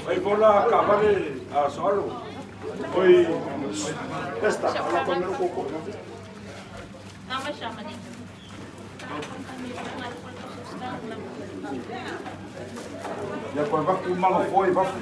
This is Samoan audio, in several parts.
Ai bola kavale a soalo. Oi pesta ala ko mero koko. Ia koe vaku malo foi vaku.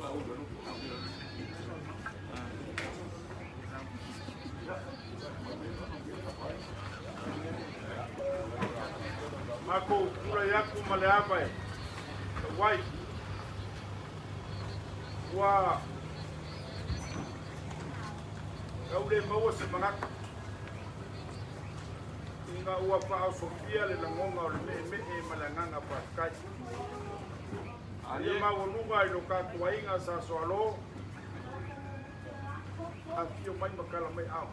Makou tulai atu ma le ava e tauai ua tau le maua se manatu ina ua faaosofia le lagona o le meemee ma le agaga faafetai. Ia maualuga i lo tatou aiga sa Soalo, afifio mai ma tala mai ao.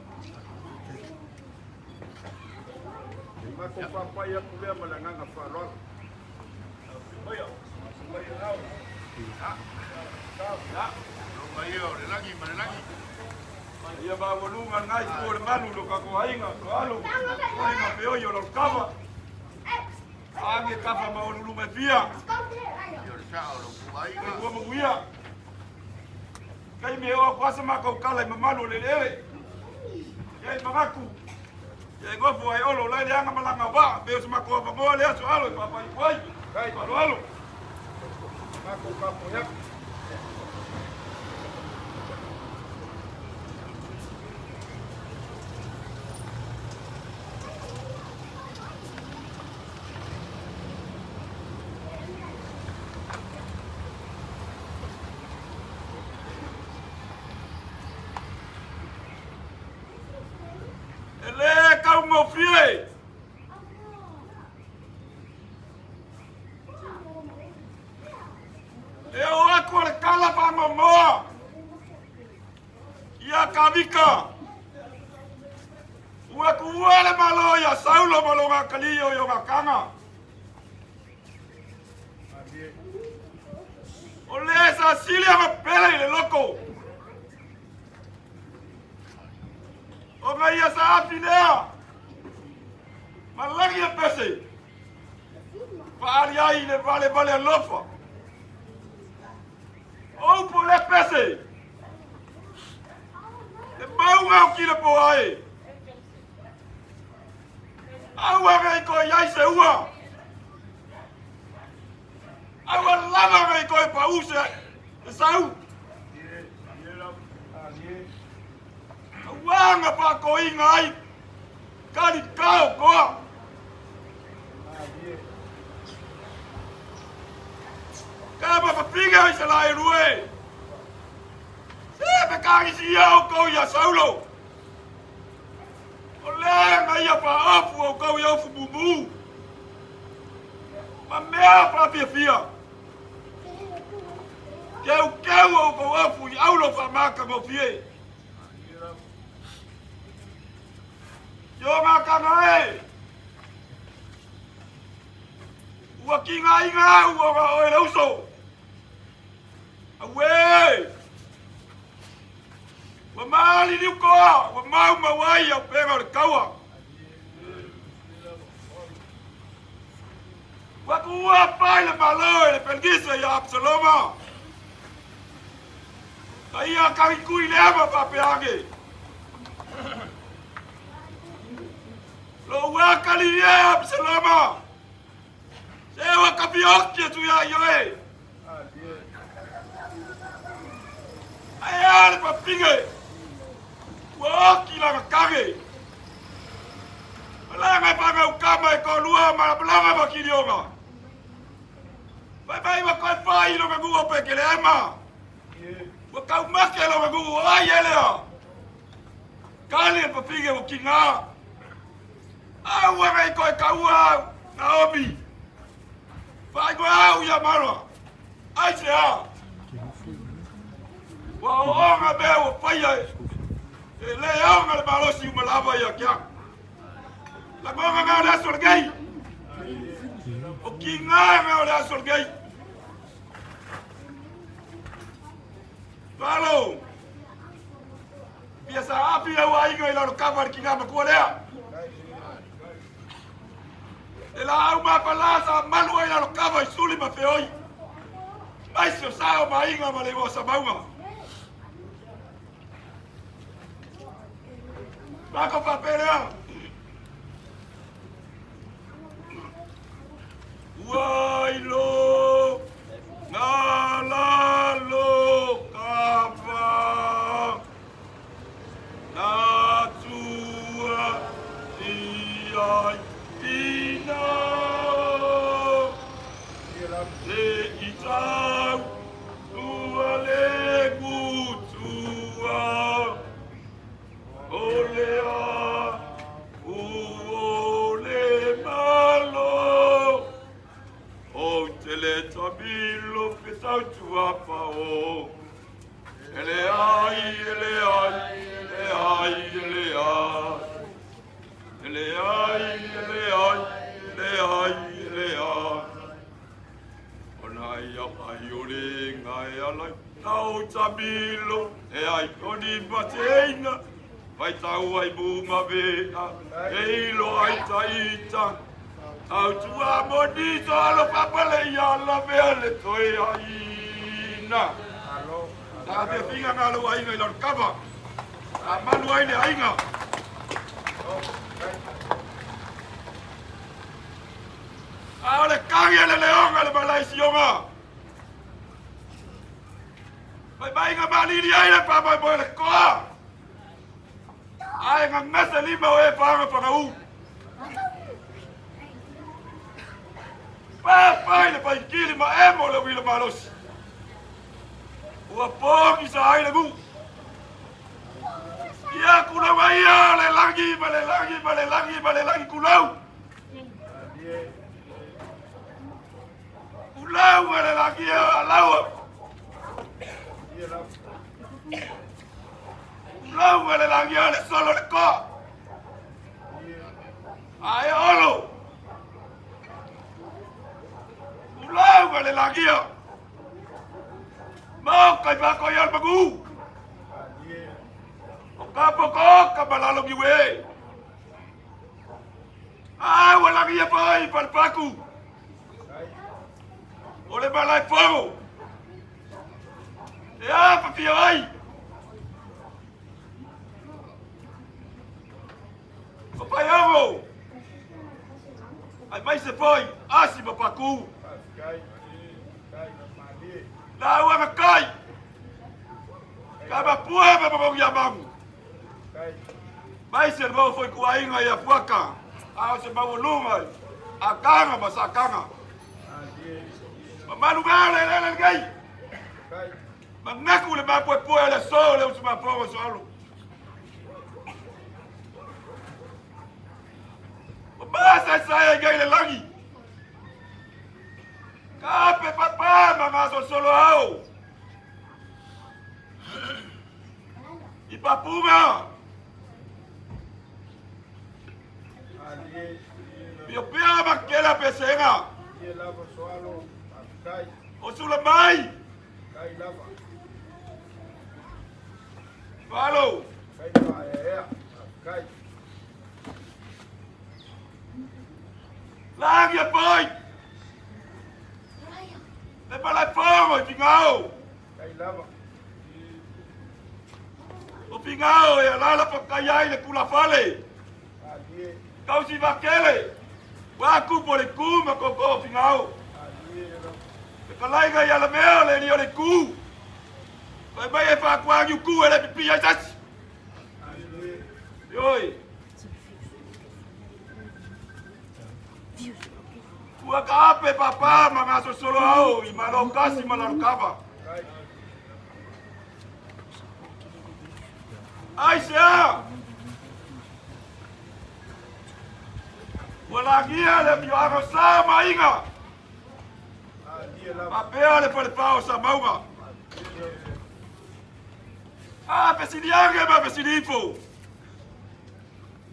Matou faapai atu lea ma le agaga faaaloalo. Ia maualuga lena itu o le malu i lo tatou aiga, Soalo, Soli ma Feoi o Lalokava. Age kafa maualuluga e fia. Soifua manuia. Taimi e oo atu lava se matou tala i mamalu o le eleele. Ia i manatu, ia i nofo ai Olo la e leaga malaga o vaa, pei o se matou avanoa lea Soalo e faapai atu ai. Faaaloalo. Matou tapuai atu. E le taugofie. E oo atu o le tala faanoanoa ia Kavika. Ua tuua le Malo ia Saulo ma lona atalii o Ionatana. O le sa sili ona pele i le loto. Ona ia sa afi lea ma lagi e pese faali ai le valevale alofa. O upu o lea pese, le mauga o kile po ai. Aua ne i toe i ai se ua. Aua lava ne i toe pau se sau. Aua na faatoina ai kali kao toa. Ka mafafine o Isaraelu e. Se fekagisia outou ia Saulo. O lea na ia faaofu outou i ofu mumu ma mea faafiafia. Keukeu outou ofu i aulo faamatagofie. Iogatana e! Ua kigaina au ona oe le uso. Auē! Ua maliliu koa, ua maumau ai au pega o le taua. Ua tuua pai le Malo e le Pelgise ia Absaloma. Ka ia kagikui lea ma faapea age. Lou akali e Absaloma. Se ua kafioki atu ia ioe. Ae a le papige. Ua oki lana kage. Malaga e whangau kama e kolua ma malaga ma kilioga. Fai mai ua koe whai longa ngu o Pekeleema. Ua kaumake longa ngu o ai e lea. Kali e papige o ki ngā. Aua nei koe kaua au, Naomi. Whaingoa au ia marua. Ai se a. Ua ooga mea ua faia e. E le aoga le malosi uma lava ia ke aku. Lagoga ngā o le aso lenei. O ki ngā ngā o le aso lenei. Malo. Pia sa afi au aiga i lalo kava le ki ngā makua lea. Le laau mapalā sa malu ai lalo kava i suli ma feoi. Mai se o sa o mainga ma le iwa o Samauga. Mako faapelea. Ua ilo nga lalo. tau tamilo e ai koni mateina vai tau ai bunga vea e ilo ai taita au tua moni to alo papale ia la mea le toe aina. Sa fia finga ngā lau aiga i lau kava. Sa malu ai le aiga. A o le kagi e le leonga le malaisioga. Fai mai nga malili ai le pāmoemoe le koa. Ae gagase lima o e whaanga whakaū. Pāpai le paikili ma emo le uila malosi. Ua pōki sa ai le mu. Ia kulau ai ia le lagi ma le lagi ma le lagi ma le lagi kulau. Kulau ma le lagi a laua. Kulau ma le lagi a le solo le koa. Ae olo. Kulau ma le lagi a. Mau kai whako i al magu. O ka poko ka malalo ki we. A ua lagi e pai palpaku. O le malae fogo. E a whawhia ai. O pai amo. Ai mai se foi, asi ma paku. La ua ka kai. Ka ma pua ma ma ia mamu. Mai se mau foi ku ainga ia puaka. A o se mau lunga. A kanga ma sa kanga. Ma malu mea le le le gai. Ma ngaku le ma pue pue le so le usu ma pongo so alu. O ma sa sa e gai le langi. Ka pe papa ma ma so solo au. I papunga. Pio pia ma kela pesenga. O sula mai. Falo. Lagi a pai. Le palai fongo i fingao. O fingao e alala whakai ai le kula fale. Kausi vakele. Wa kupo le ku ma koko o fingao. Le kalaiga i ala mea le li o le ku. Pai mai e whakuangi ku e le pipi ai sasi. Ioi. Ua ka ape papa ma ngā sosolo au i malo kasi ma lalo kava. Ai se a! Ua lagia le afioaga o sa ma aiga. Faapea le falepā o Samauga. A fesiliage ma fesilifo.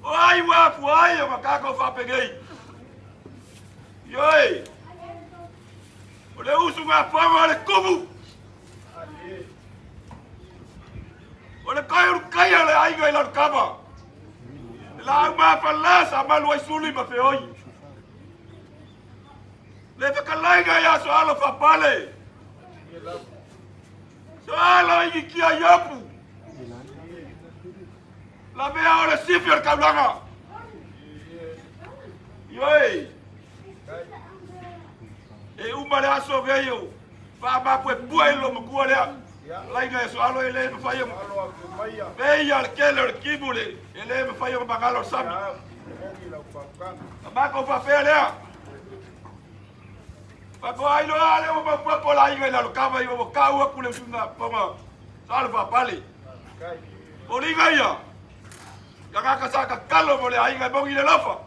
O ai ua afua ai o makako faapenei. Ioe, o le usugafono a le kumu. O le kai ulukaia le aiga i lalo kava. Le laau mafala sa malu ai suli ma feoi. Le fekalaiga ia soalo fapale. Soalo i kia iopu. Lavea o le sifi o le kaulaga. Ioe. E uma le aso nei o faamapuepue i lo makua lea. Laina e soalo e le mafai o peia le kele o le kimu le e le mafai o mangalo o sami. A mako faapea lea. Fako ai loa le o mapuapo la inga i lalo kava i o kau aku le usunga ponga. Salo faapale. Foliga ia, ia kaka sa kakalo mo le aiga e mogi le lofa.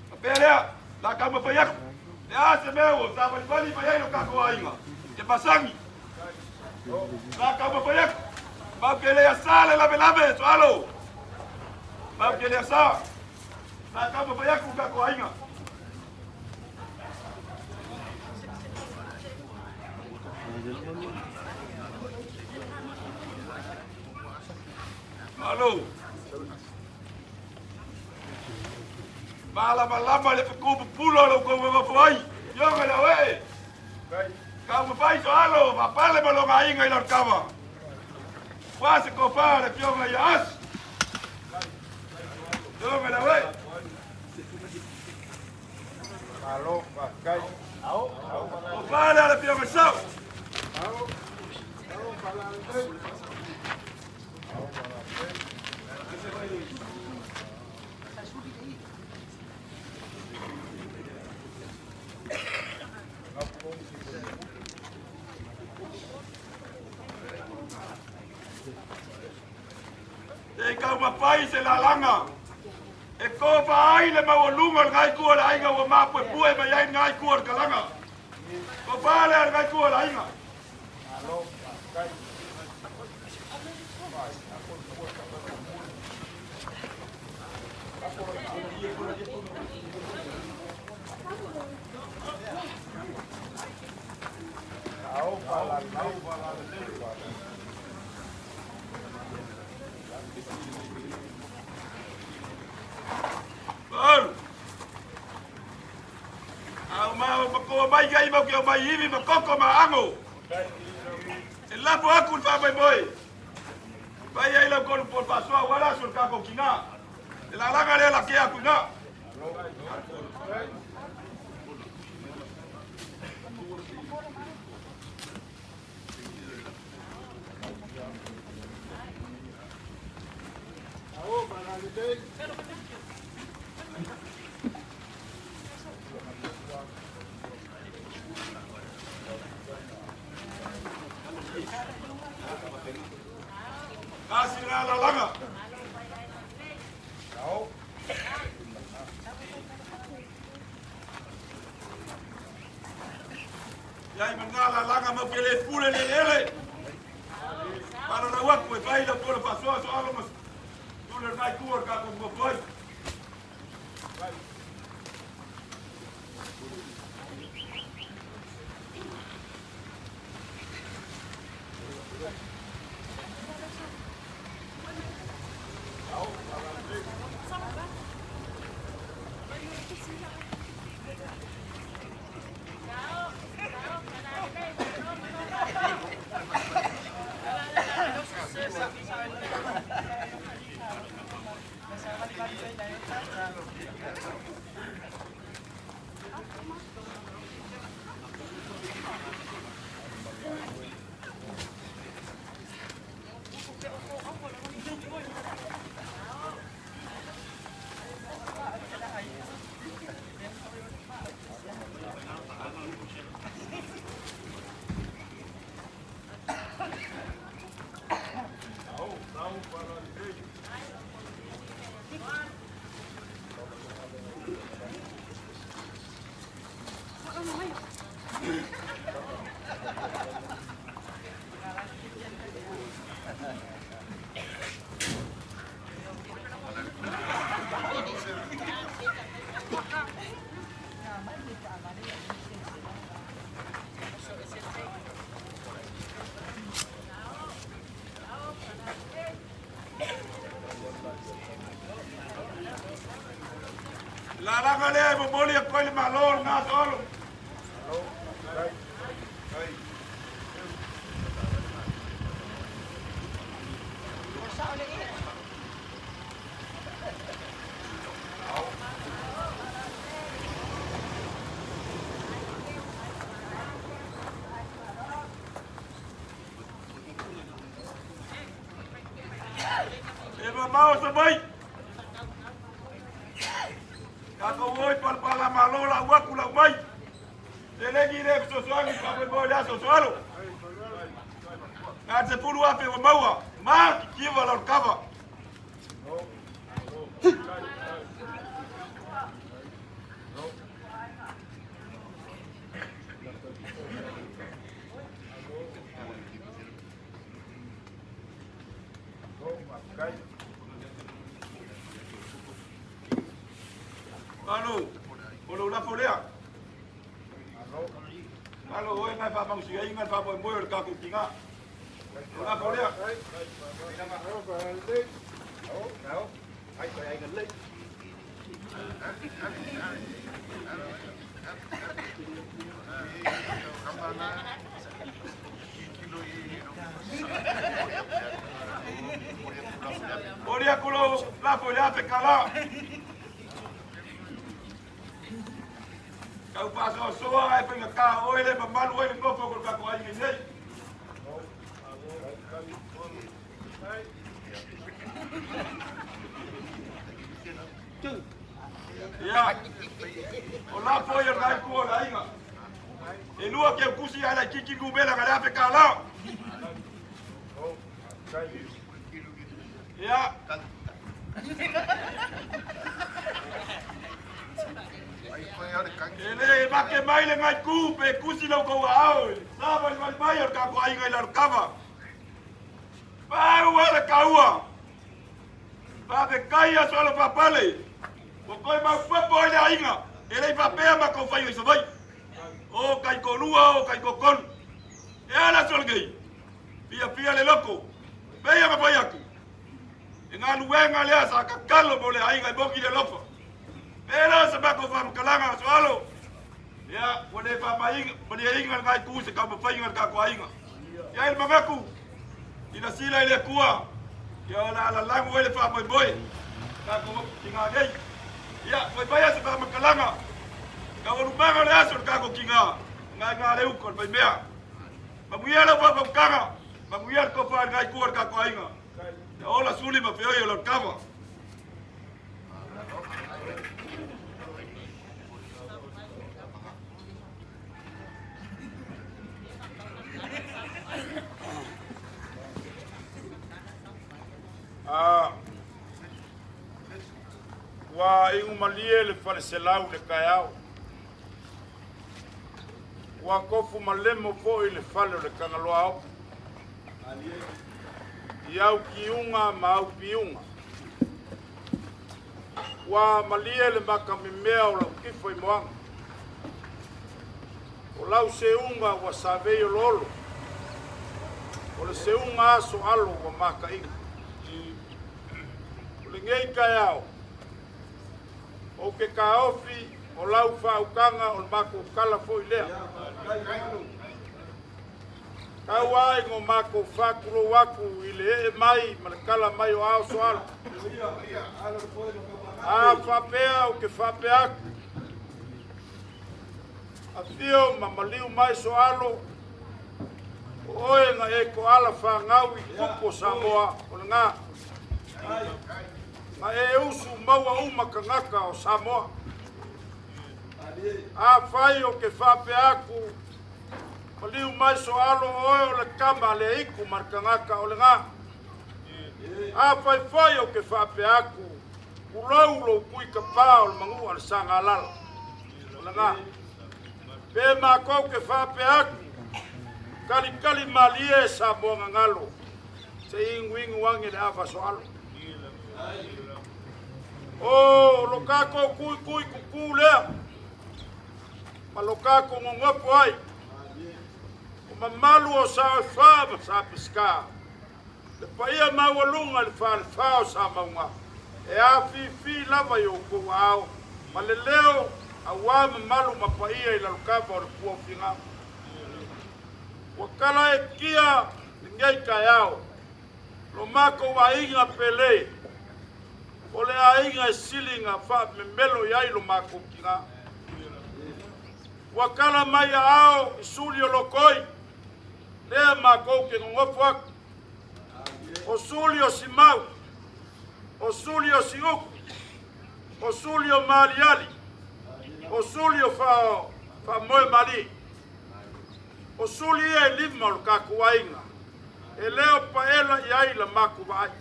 Faapea lea, la kau mafai aku. Le a se mea ua savalivali mai ai lo kako aiga, ke masangi. La kau mafai aku. Mau ke le asa le lave lave, soalo. Mau ke le asa. La kau mafai aku kako aiga. Alo. Malamalama le fekupupula o lo outou nonofo ai, Afioga i le Auee. Taumafai so alo, faapale ma lona aiga i lona kava. Ua se tofa a le Afioga ia Asi. Afioga i le Auee. Tofa lea a le Afioga i Sao. Se i taumafai se lalaga e tofa ai le maualuga o le itu o le aiga ua mapuepue mai ai lena itu o le talaga. Tofa lea lena itu o le aiga. Palu. Au ma makoa mai kai mau ke mai ivi ma koko ma ango. E lafo aku le faamoemoe. Fai ai lau kolu pol faasoa ua la sul kako kina. E lalaga lea la ke aku ina. Kasi la lalaga. Iai ma na lalaga mau ke le pule le ele. Para lau aku e fai lau tola faasoa so alo ma tule mai tua ka ko mo foi. Lalaga lea e momoli atu ai le Malo o lena aso. E mamao Savaii. Tatou o i palapala malo lau atu lau mai. Telegi le fesoasoani faamoemoe le aso soalo. Na te 10,000 ua maua, ma kikiva lau kava. Malo, o lou lafo lea. Malo oe nai faamausi ai nai faamoemoe o le tatou tina. O lafo lea. Momoli aku lou lafo i le $1000. Tau faasoasoa ae faigata oe le mamalu ai le nofo o ko tatou aiga i nei. Ia, o lafo ia o le itu o le aiga. E lua ke kusi ai laitiiti numera na le $1000. Ia. E le make mai le gaiku pe kusi lau kou aao i le savalivali mai o le tatou aiga i Lalokava. Pau a le taua. Faafetai aso alo faapale. Ua toe maopoopo ai le aiga. E le i faapea matou faiga i Savaii. O taitoalua o taitoatolu. E a le aso lenei? Fiafia le loto. Pei ona fai atu, e galuega lea sa tatalo mo le aiga e moni le alofa. Pela se matou faamatalaga aso alo. Ia, ua le faamalieina lena itu i se taumafaiga a le tatou aiga. Ia i le manatu, silasila i le Atua, ia o le a lalago ai le faamoemoe tatou tina nei. Ia, fai maia se faamatalaga, taualumaga o le aso le tatou tina, na i le uta o le faimea. Manuia lau faafautaga, manuia le tofa i lena itu o le tatou aiga. Ia ola suli ma feoi o lau kava. A ua iu malie le faleselau i le taeao. Ua tofu malemo foi le fale o le Tagaloa Aopo i au kiuga ma au piuga. Ua malie le makamemea o lau tifo i moaga. O lau seuga ua savei oloolo, o le seuga aso alo ua makaina. O lenei taeao, Ou te taofi o lau faautaga o le matou tala foi lea. Tau ai no matou faatulou atu i le ee mai ma le tala mai o ao soalo. A faapea ou te faapea atu. Afio ma maliu mai soalo o oe na e toala fanau i tupu o Samoa o lena. Ma e usu maua uma tagata o Samoa. Afai ou te faapea atu, maliu mai soalo oe o le tama a le aitu ma le tagata o lena. Afai foi ou te faapea atu, tulou lou tuikapā o le manua a le Sagalala o lena. Pe matou te faapea atu, talitali malie Samoa gagalo, se inuinu ane le ava soalo. O lo kākou kuikui kukū lea, ma lo kākou gogopo ai, o mamalu o Sao e Fā ma Sa Peseta, le paia maualuga i le falefa o Samauga, e afifi lava i outou aao ma le leo auā mamalu ma paia i lalokava o le Puaofiga. Ua tala e kia lenei taeao. Lo matou aiga pele, o le aiga e sili na faamemelo i ai lo matou tina. Ua tala mai aao i suli o lokoi, lea matou te nonofo atu. O suli o Simau, o suli o Siuku, o suli o Maaliali, o suli o Faamoemali. O suli ia e lima o le tatou aiga e le o paela i ai la matou vaai.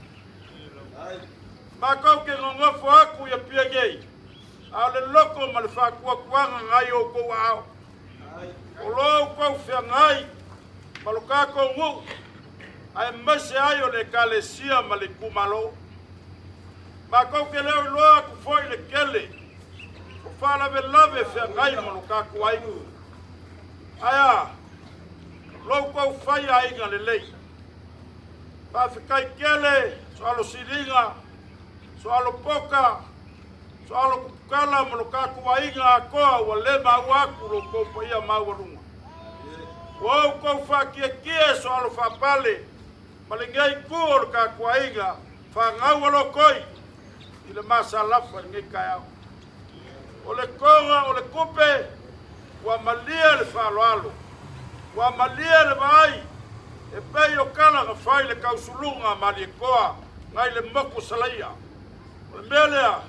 Matou te nonofo atu i Apia nei, a o le loko ma le faatuatuaga nai outou aao. O lo outou feagai ma lo tatou nuu, aemaise ai o le Ekalesia ma le itumalo. Matou te le o iloa atu foi le tele o faalavelave feagai ma lo tatou aiga. Ae a lo outou fai aiga lelei. Faafetai tele so alosiliga. Soalo Poka, Soalo Kupukala ma lo kakou aiga atoa ua le maua atu lo outou paia maualuga. Ua outou faakiekie soalo faapale ma lenei itu o le tatou aiga fanau a lokoi i le masalafa i lenei taeao. O le toga o le tupe ua malie le faaaloalo, ua malie le vaai e pei o tala na fai i le tausuluga a Malietoa nai le motu o Salaia. O le mea lea,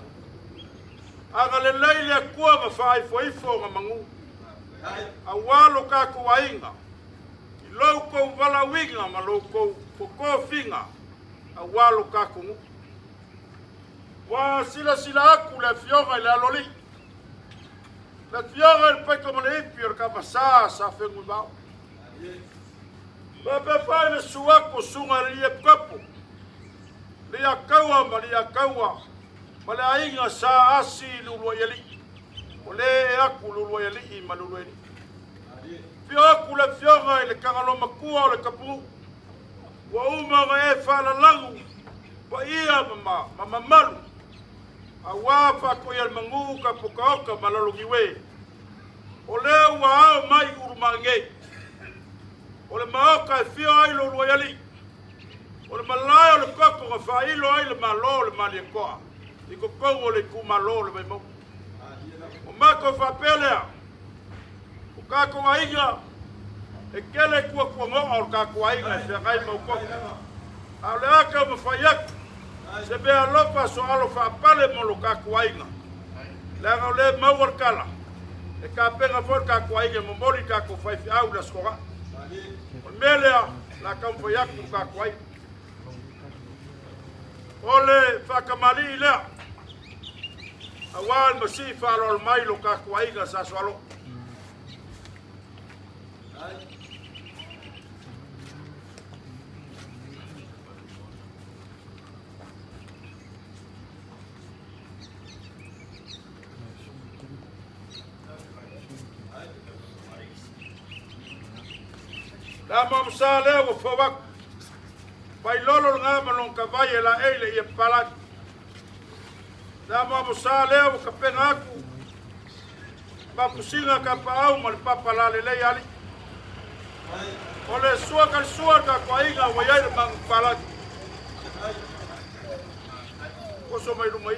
agalelei le Atua ma faaifoifo ona manu, aua lo tatou aiga, i lo outou valaauina ma lo outou totofiga, aua lo tatou nuu. Ua silasila atu le Afioga i le Aloalii, le Afioga i le Paitomaleifi o le Tama Sa sa Fenunuivao. Faapea foi le susu atu o Susuga i le Epikopo, le Iataua ma le Iataua ma le aiga Sa Asi i le Uluaialii, o le ee atu le Uluaialii ma le Uluaialii. Afio atu le Afioga i le Tagaloamatua o le Tapunuu, ua uma ona e faalalagu paia ma mamalu, aua Faatuialemanu, Tapotaoka ma Laloniue. O lea ua ao mai Ulumaagei, o le maota e fio ai lo Uluaialii, o le malae o le toto na faailo ai le Malo o le Malietoa i totonu o le itumalo o le Vaimauga. O matou faapea lea, o tatou aiga, e tele tuatuanoa o le tatou aiga e feagai ma outou. A o le a taumafai atu se mea alofa soalo faapale mo lo tatou aiga, leaga o lea e maua le tala, e tapena foi le tatou aiga e momoli tatou faifeau i le Aso Toonai. O le mea lea, o le a taumafai atu le tatou aiga. O le faatamalii lea, aua le masii faaaloalo mai lo tatou aiga sa soalo. La mamsa lea ua fau atu. Pailolo lena ma lona tavai e laei le ie papalagi. La mamsa lea ua tapena atu. Mapusiga kapaau ma le papa lalelei alii. O le sua ka le sua le tatou aiga ua i ai le magu papalagi. Oso mai luma i.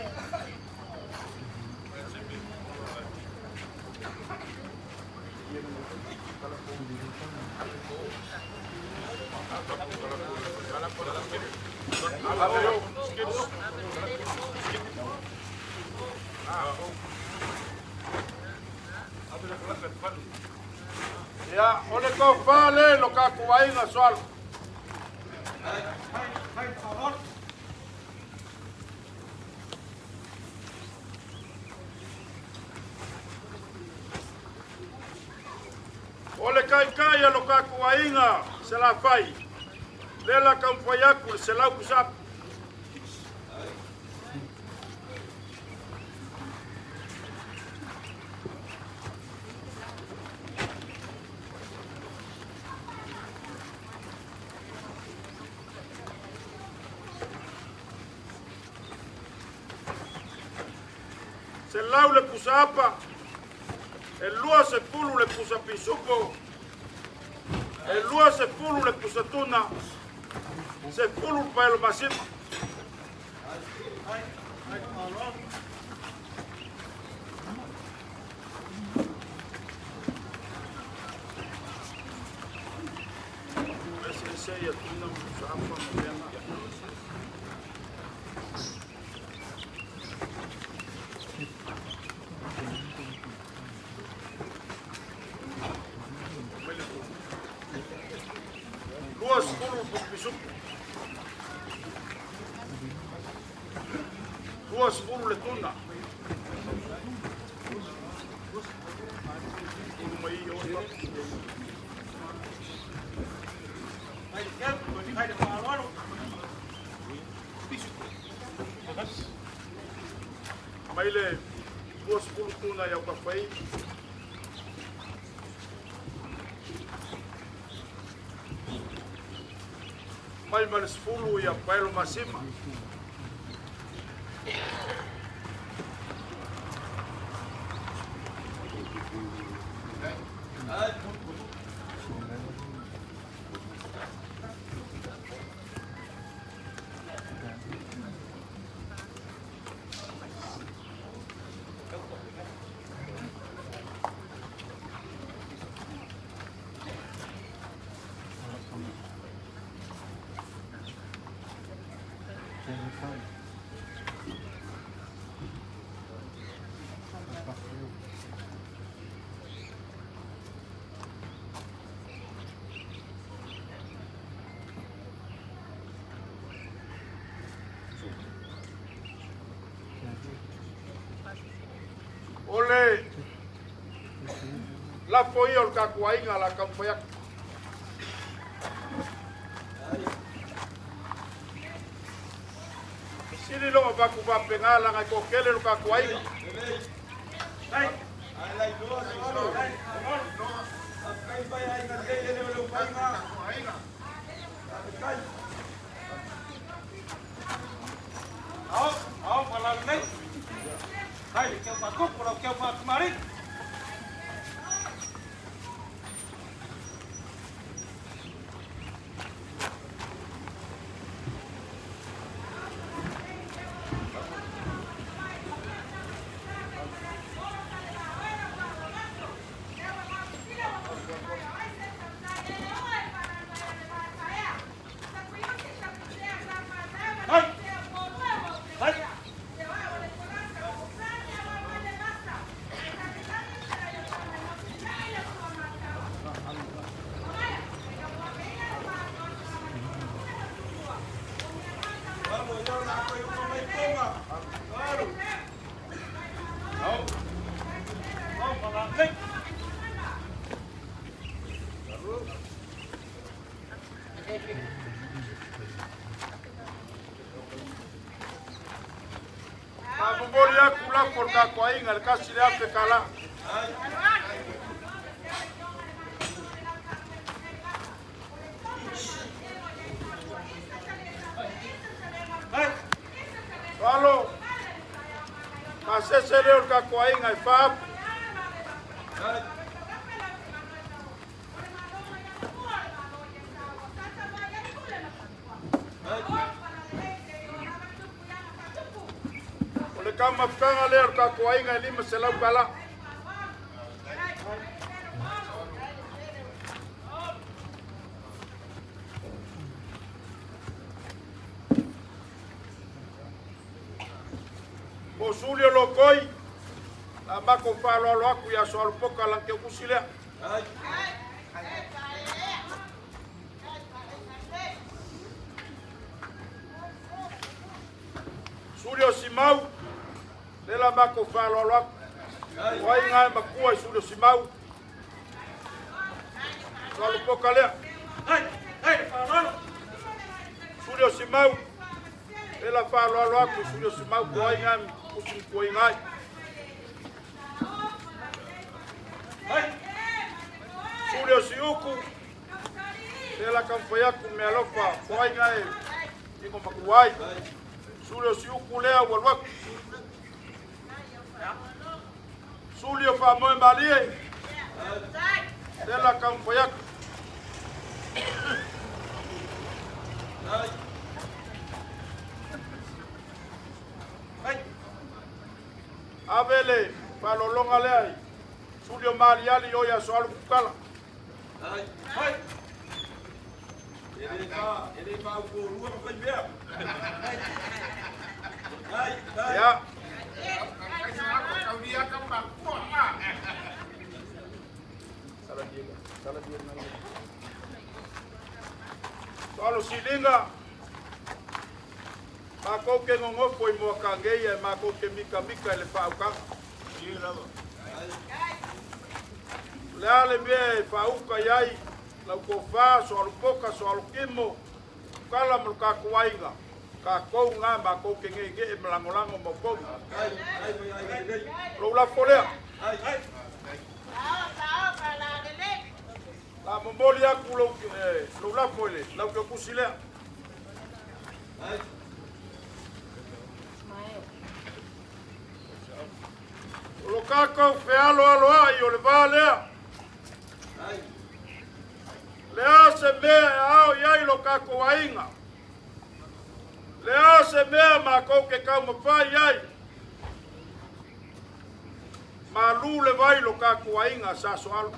Ia, o le tofa le lo tatou aiga soalo. O le taitai a lo tatou aiga Salafai, lea la taumafai atu le 100 pusapu. 100 le pusa apa, e 20 le pusa pisupo, e 20 le pusa tuna, 10 le paelo masima. Ese ia tuna pusa apa ma mea na. 20 pisupo. 20 le tuna. Mai le 20 tuna i au kafai. Mai ma le 10 ia Paelo Masima. O le lafo ia o le tatou aiga la taumafai atu. Sili lou avatu faapena laga e toatele lo tatou aiga. Momoli aku lafo o le tatou aiga le $1,000. Alo, masese lea o le tatou aiga e faapu. O le taumafataga lea o le tatou aiga e $500. Po suli o lokoi, la makou faaaloalo atu ia Soalopoka Langekeukusi lea. Suli o Simau, le la makou faaaloalo atu. O aiga e makua i Suli o Simau. Soalopoka lea. Suli o Simau, le la faaaloalo atu i Suli o Simau, ko aiga e kusi mkuaiga ai. Suli o Siuku, le la taumafai atu me alofa, ko aiga e ingo makua ai. Suli o Siuku lea ua alu atu. Suli o Faamoe Malie, le la taumafai atu. Ave le faalologa lea i Suli o Maliali o ia Soalu Kukala. Ia. Soalu Silinga, makou ke gogofo i Moakageia e makou ke mikamika i le faaukaga. O le a le mea e faauka i ai lau tofa, Soalupoka, Soalukimo, Kukala ma lo tatou aiga, tatou na matou te geegee ma lagolago ma outou. O lou lafo lea. La momoli atu lou, lou lafo i le lauteotusi lea. O lo kākou fealoaloai o le va lea. Le a se mea e ao i ai lo kākou aiga. Le a se mea mākou ke taumafai ai. Malū le vai lo kākou aiga sa soalo.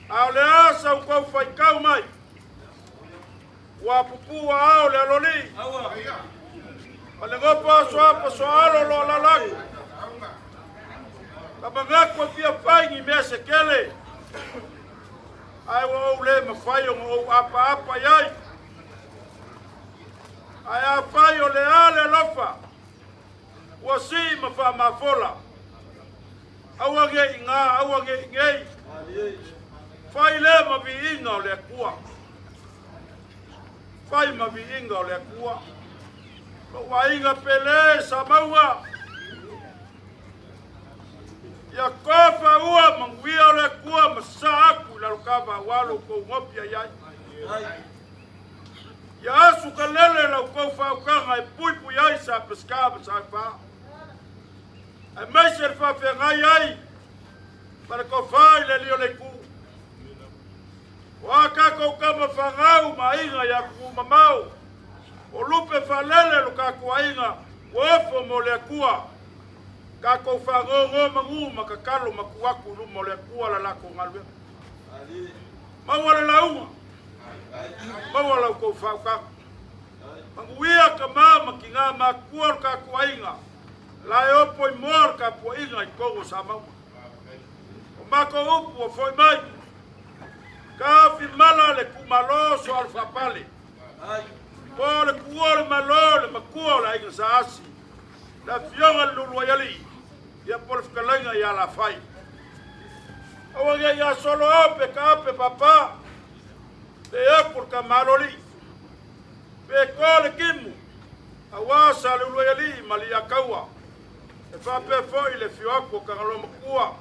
A o le a sa ukou faitau mai. Ua pupū a ao le alolii. Ma le gopa aso apa so alo lo lalaku. Ka mangaku e fia fai ni mea se kele. Ae ua ou le mafai ona ou apaapa i ai. Ae afai o le a le alofa, ua sii ma faamafola. Aua ne i gā, aua ne i nei. Fai lea ma viiga o le Atua. Fai ma viiga o le Atua. Lou aiga pele sa mauga. Ia kofa ua manuia o le Atua ma sa aku i lalo kava aua lo kou ngopi ai ai. Ia asu ka lele lau kou whaukanga e puipui ai sa pesika ma sa wha. Aemaise le faafeagai ai ma le tofa i le Alii o le Itu. O a tatou tama fanau ma aiga i atunuu mamao, o lupe faalele lo tatou aiga ua ofo mo le Atua, tatou faanono manu ma tatalo ma tuu atu i luma o le Atua la latou galuega. Maua le lauga, maua la outou faautaga. Manuia tama ma tinā matutua o le tatou aiga. La e opo i moa le tapuaiga i totonu o Samoa. O matou upu ua foi mai. Taofi mala le tuumalo soalo faapale. Po o le tuua o le Malo le matua o le aiga Sa Asi, le afioga i le Luluaialii, ia po o le fetalaiga ia Lafai. Aua ne i gasolo ao pe taape papa, pe aku le tama aloalii, pe to le timu, aua sa le Uluaialii ma Liakaua. E faapea foi le afio atu o Tagaloa Matua,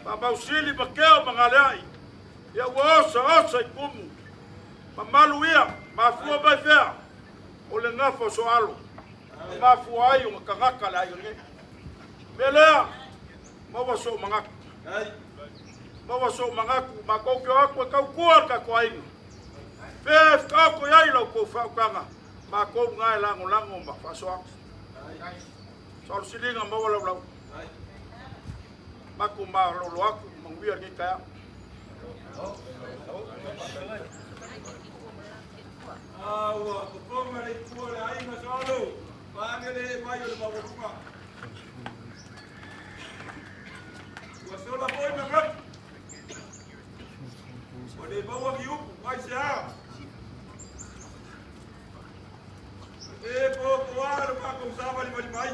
Faamausili ma Keo ma Galeai, ia ua osa osa i tumu. Mamalu ia, mafua mai fea, o le gafa o soalo, e mafua ai ona tagata le aiga nei. Mea lea, maua sou manatu. Maua sou manatu, matou te o atu e tautua le tatou aiga. Fea e whakaako i ai lau kou whautaga, matou ngā e lagolago ma faasoa atu. Soalosiliga maua laulau. Matou malolo atu, manuia lenei taeao. A ua fofoga le itu o le aiga soalo, paage le mai o le maualuga. Ua sola foi manatu. Ua le maua ni upu, mai se a. E po po a le makou savalivali mai.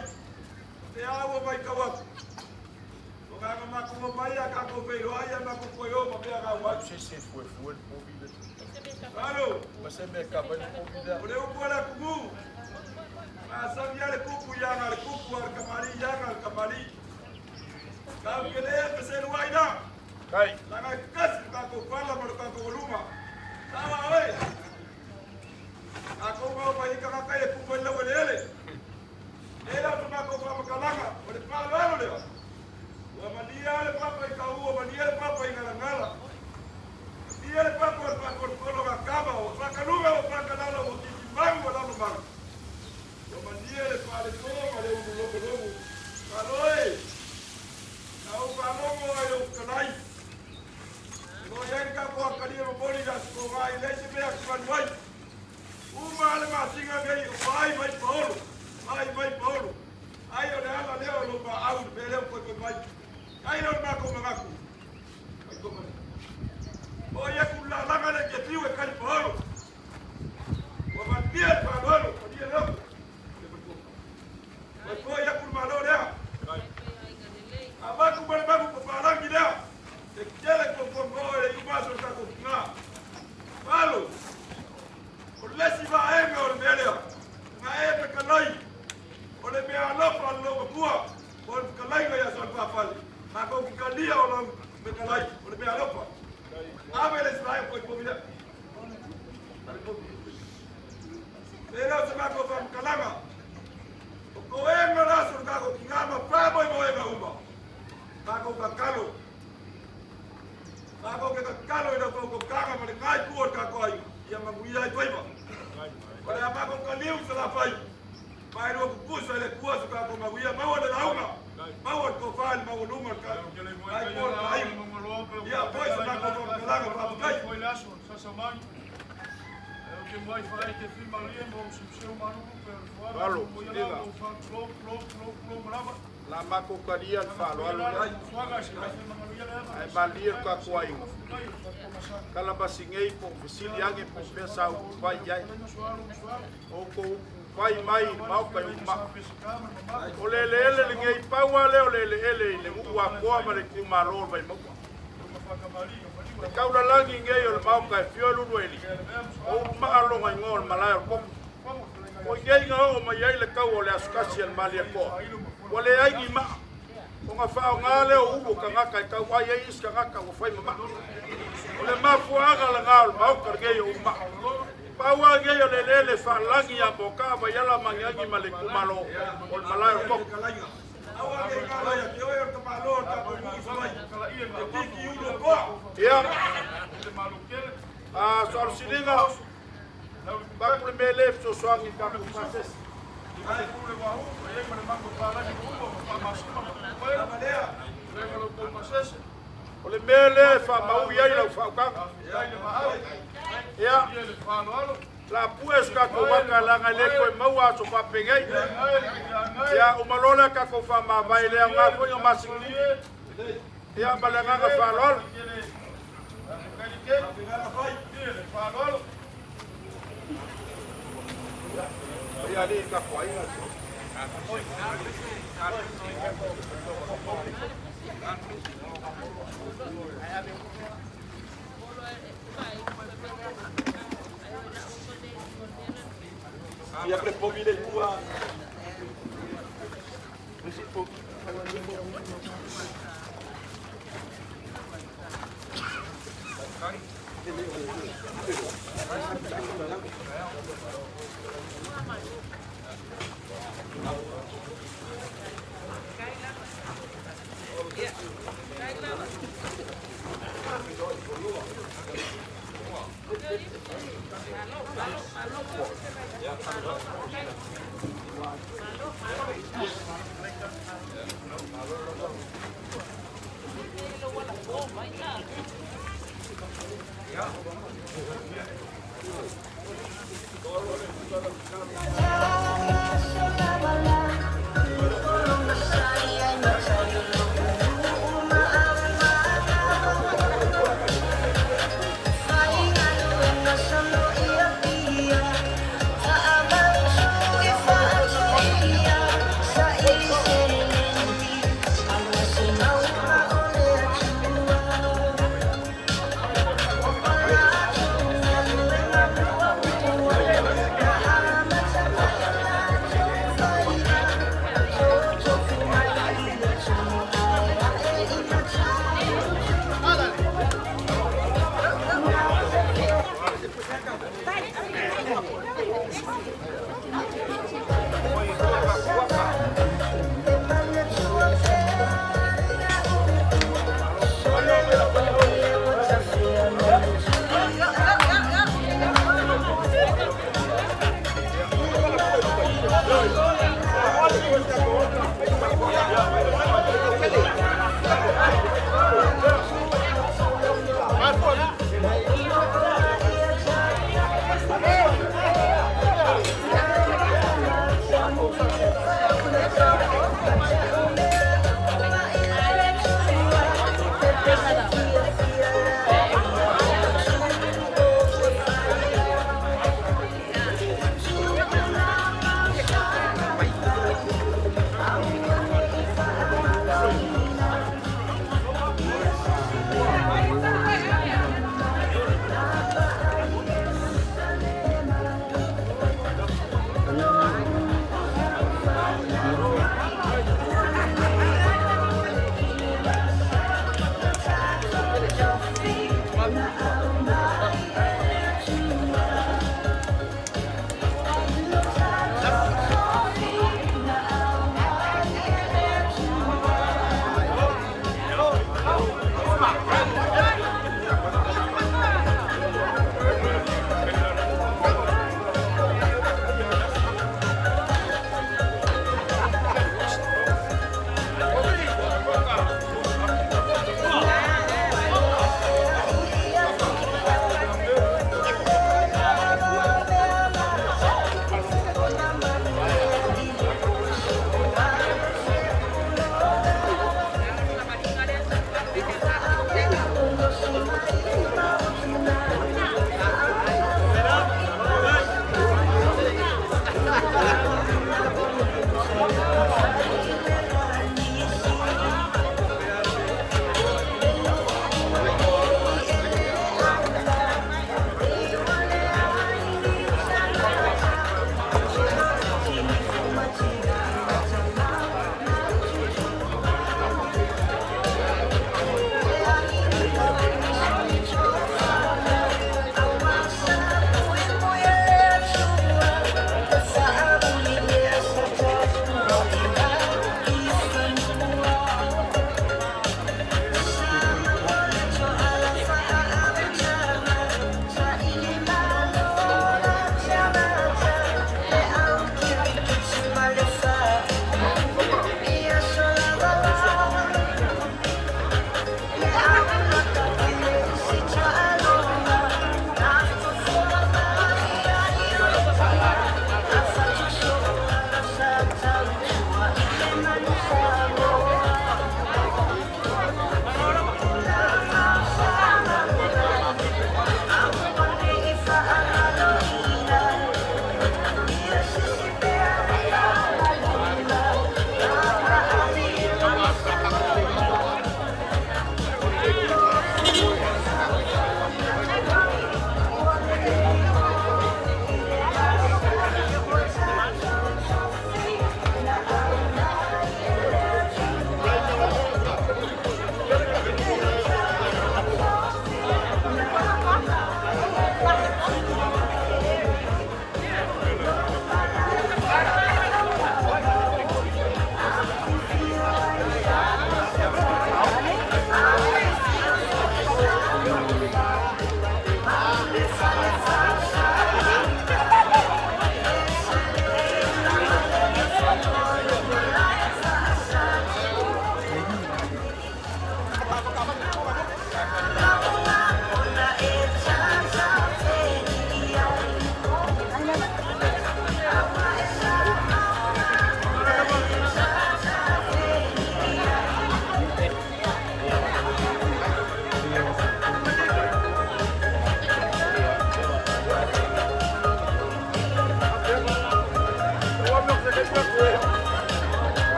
Te a ua mai kau atu. O ngā makou mai a kākou feiloai a makou koe o ma mea ngau mai. Se se fuefue le povi le. Alo. Ma se mea ka mai le povi lea. O le upu a le atunuu. Masani a le kupu ia le kupu a le kamali ia le kamali. Kau ke le feseluai la. Kai. Laga e kasi le tatou fala ma le tatou luma. Sawa oe. Tatou mau mai tagata e kupu ai lau eleele. E lau te matou faamatalaga, o le faaaloalo lea. Ua malia le papa i Kaʻū, ua malia le papa i Galagala. Malia le papa o le faakolokolo gakama, ua faakaluga, ua faakalalo, ua titimanu, ua lalomanu. Ua malia le faaleto ma le ulu logologo. Malo e! Na ou faalogo ai lou fetalai. O lo o i ai le tatou akalia momoli i le Aso Toonai, e leai se mea e atugalu ai. Uma le masina nei o vaai mai paolo, vaai mai paolo. Ai o le ala lea o lou maau i le mea lea ua koikoi mai. Ai lea o le matou manatu. Mai koma lea. O i aku le lalaga lea ke fiu e kali paolo. Ua manuia le faaaloalo, manuia le loto. Le matua. Koikoi aku le malo lea. Avatu ma le magu papalangi lea. E tele kokongo e le iumaso o le tatou tina. Malo. O le isi vaega o le mea lea, na e fetalai, o le mea alofa a le lou matua, o le fetalaiga ia Soalifaafale, matou te talia o lau fetalai, o le mea alofa. Ave le isi vaega koe povi lea. E lea o se matou faamatalaga, o toega le aso o le tatou. Tatalo. Tatou te tatalo i lau faautautaga ma lena itu o le tatou aiga, ia manuia ai faiva. O le a matou taliu i Salafai, faailoa tutusa e le Atua so tatou manuia, maua le lauga, maua le tofa i le maualuga o le itu o le aiga. Ia foi se matou faamatalaga, faafetai. Alo, siliga. La matou talia le faaaloalo lea. Ae malie le tatou aiga. Tala masigei po o fesili age po o fea sa upu fai i ai. O outou upu fai mai i le Maota i Ulumaa. O le eleele lenei, pau lava lea o le eleele i le nuu atoa ma le itumalo o le Vaimauga. Le taulalagi nei o le Maota e afio ai Lulueli, o Ulumaa lona igoa o le malae o le koko. O i inei na oo mai ai le taua o le Aso Tasi a le Malietoa, ua leai ni maa, ona faaaoga lea o ulu o tagata e tau ai ai isi tagata ua fai ma maa. O le mafuaaga lena o le Maota lenei o Ulumaa. Pau lava lenei o le eleele faalagi ia Moataa, Vaiala ma Agiagi ma le itumalo o le malae o le koko. Ia, soalusiliga. Avatu le mea lea e fesoasoani i le tatou pasese. O le mea lea e faamaui ai lau faautaga. Ia, la pue se tatou ata leaga e le toe maua aso faapenei. Ia, uma loa lea tatou faamavae le aoga foi o masini. Ia, ma le agaga faaaloalo. Ia, alii tapuaiga. Ia le povi le tua.